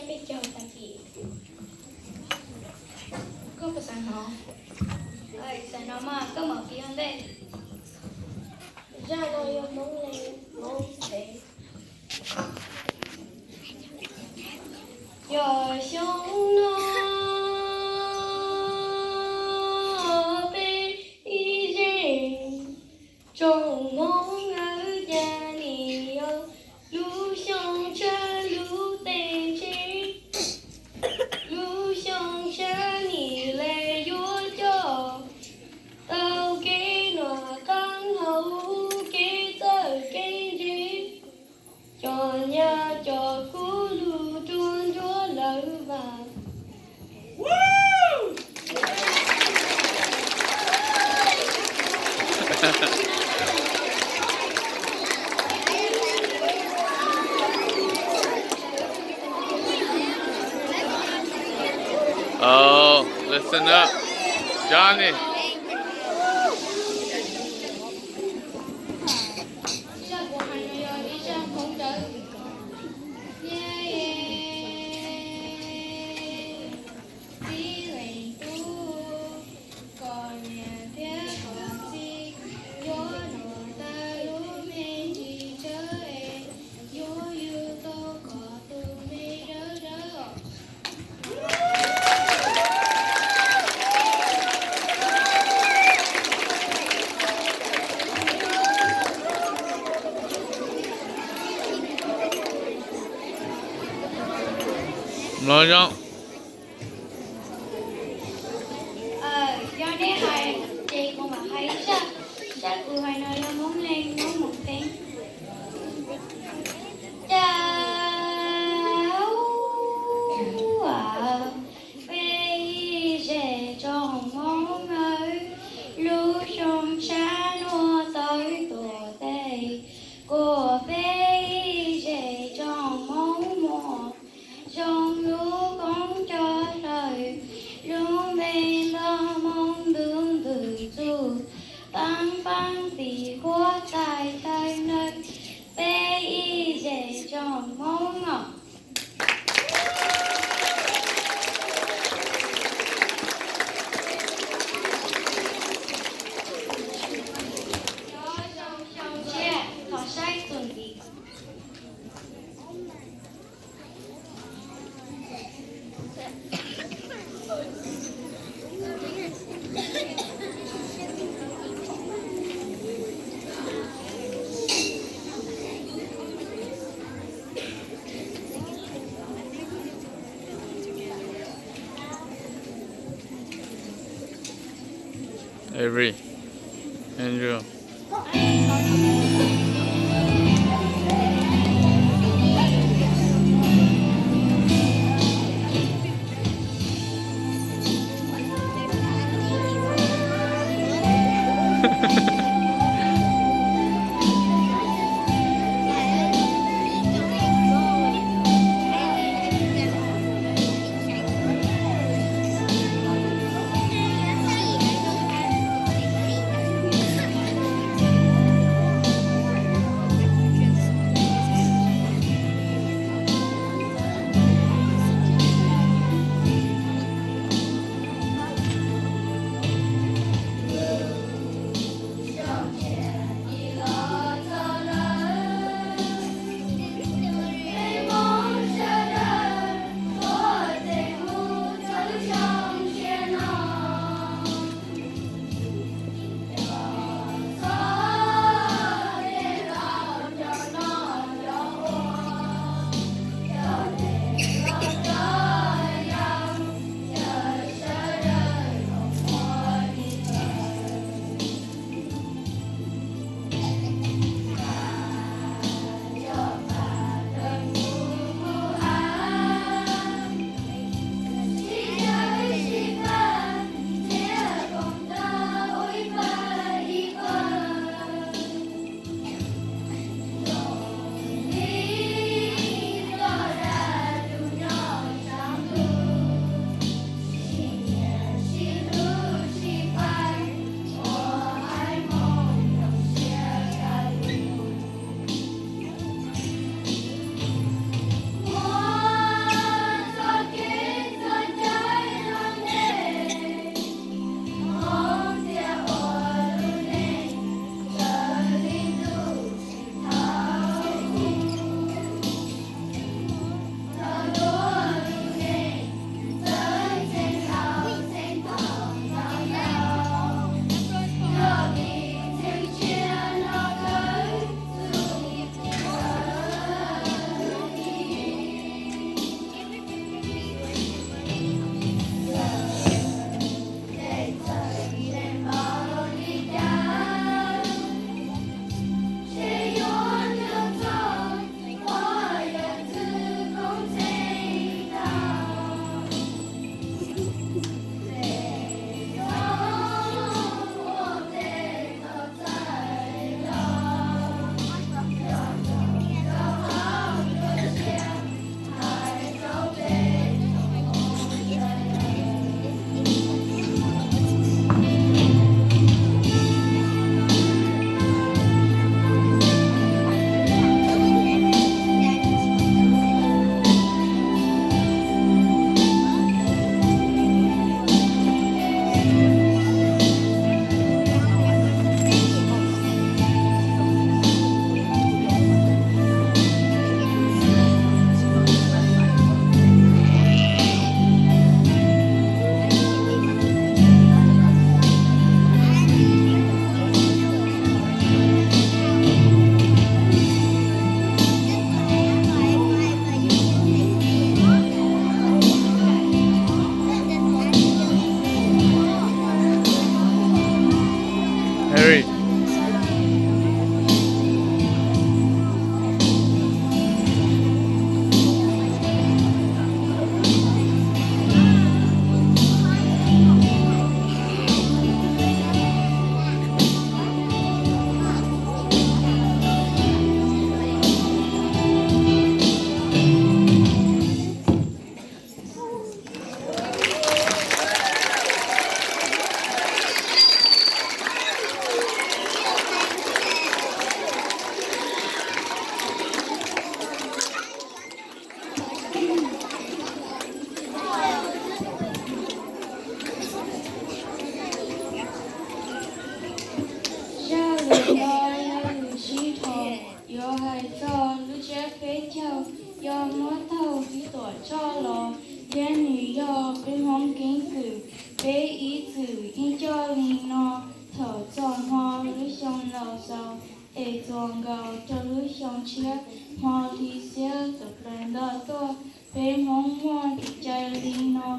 Peb caug tag kis. Koj puas xav hnov? Xav hnov mas koj mam piav ntej. Zaj no yog Hmoob Leeg Hmoob Xeev. Yog xyoo no peb ib zej tsoom Hmoob nawb, cas nim yog lub xyoo tshav lub tej ntse, lub xyoo tshav nim lawv yuav coj tau kev noj qab hauv kev txawj kev ntse, cov nyab cov kub lug rua nruab lawv vas. Oh, listen up, Johnny. Zaj kuv hais no yog ib zaj Hmoob dawb. Txij leej tub, koj niam thiab koj txiv yuav noj tag lub me ntsis tsawb es yuav yug tau koj tus me dawb dawb. Mloog zoo. Yog nej hais ces kuv mam hais zaj. Zaj kuv hais no yog Hmoob Leeg Hmoob Moos Teev. Cas peb ib zej tsoom Hmoob nawb, lub xyoo tshav nuj tawv tuaj tes, kuas peb ib zej tsoom Hmoob muaj zoo lub koob tso hlawv, lub npe ntog Hmoob Ntug Ntug Txuj, Paab Paab Tim Huab Tais Thawj Ntawg, peb ib zej tsoom Hmoob os. Thov saib txuas ntxiv. Avery, Andrew. Yog lus sib dhos yuav hais txog lub tsiab peb caug, yog muab taug tib tuam tshoj los, thiab nws yog peb Hmoob keeb kwm. Peb ib txwm yeej coj li no, thaum txog hmo lub xyoo laus xaus, es txuas nkaus rau lub xyoo tshiab, hmo hli xiab tawm plaws nto tuaj. Peb Hmoob muaj kev cai li no,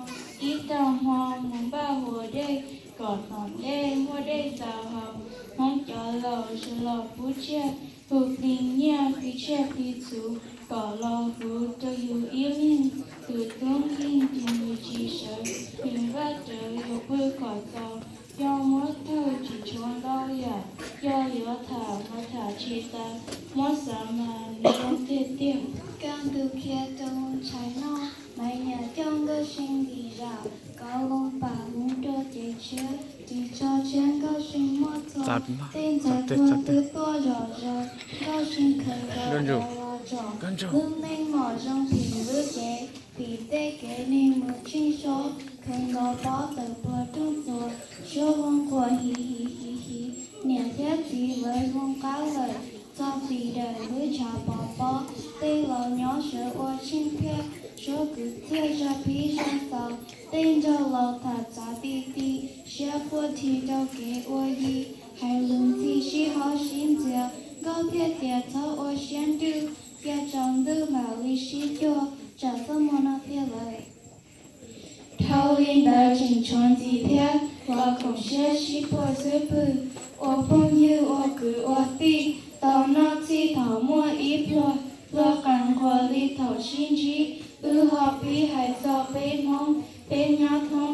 ib tag hmo mus npaj hu dej, kom tom ntej muaj dej txaus haus. Hmoob cov laus sawv los pub tsiaj, hu plig nyiaj plig tsiaj plig txhuv, kom los huv rau yus ib leeg. Tus tub nkeeg tus nws tsis sawv, nws npaj rawv yuav pw kom txaus. Yog muab taug tsis tshuav ntau yam, yog yuav tham mas tham tsis tas, muab xav mas nws zoo tiag tiag. Kaj ntug khiav rau ntshai noj, Maiv Nyiam coj Nkauj See ntim zam, kauv loo pam hmoov rau cev tshiab, ris tsho tshiab Nkauj See muaj txhua, tej ntxhais tuag twb tuaj zom zaws, Nkauj See khaws nkaus los tsom, lub neej mom zoo phim lub cev, phim tej kev neeg mus tsheej suab, khaws nkaus pob tawm puag rooj txuas, suab voo quas hiv hiv hiv hiv, niam thiab txiv lawv zoo qab lawm, txog tim dawm lub tshav pov pob, tej laus nyob sawv ua tsheej phiaj, suab kwv txhiaj zaj pib zaj xaus, tej nraug laus tham txav ti ti, siab quaj dhi rau kev ua yi, hais lus ntxhi sib haub sib ntxias, Nkauj thiaj tias txhob ua siab ntuj, cia tsaus ntuj mam li sib cuag, tsam txoj hmoo no tiag lawm. Dhau li ntawd tseem tshuav ntxiv thiab, los koom siab sib puag xub pwg, ua phooj ywg ua kwv ua tij, tau noj txhij thaum muaj ib pluag, pluag qees nquas li thaum sib ntsib. Wb ho pib hais txog peb Hmoob, peb nyob thoob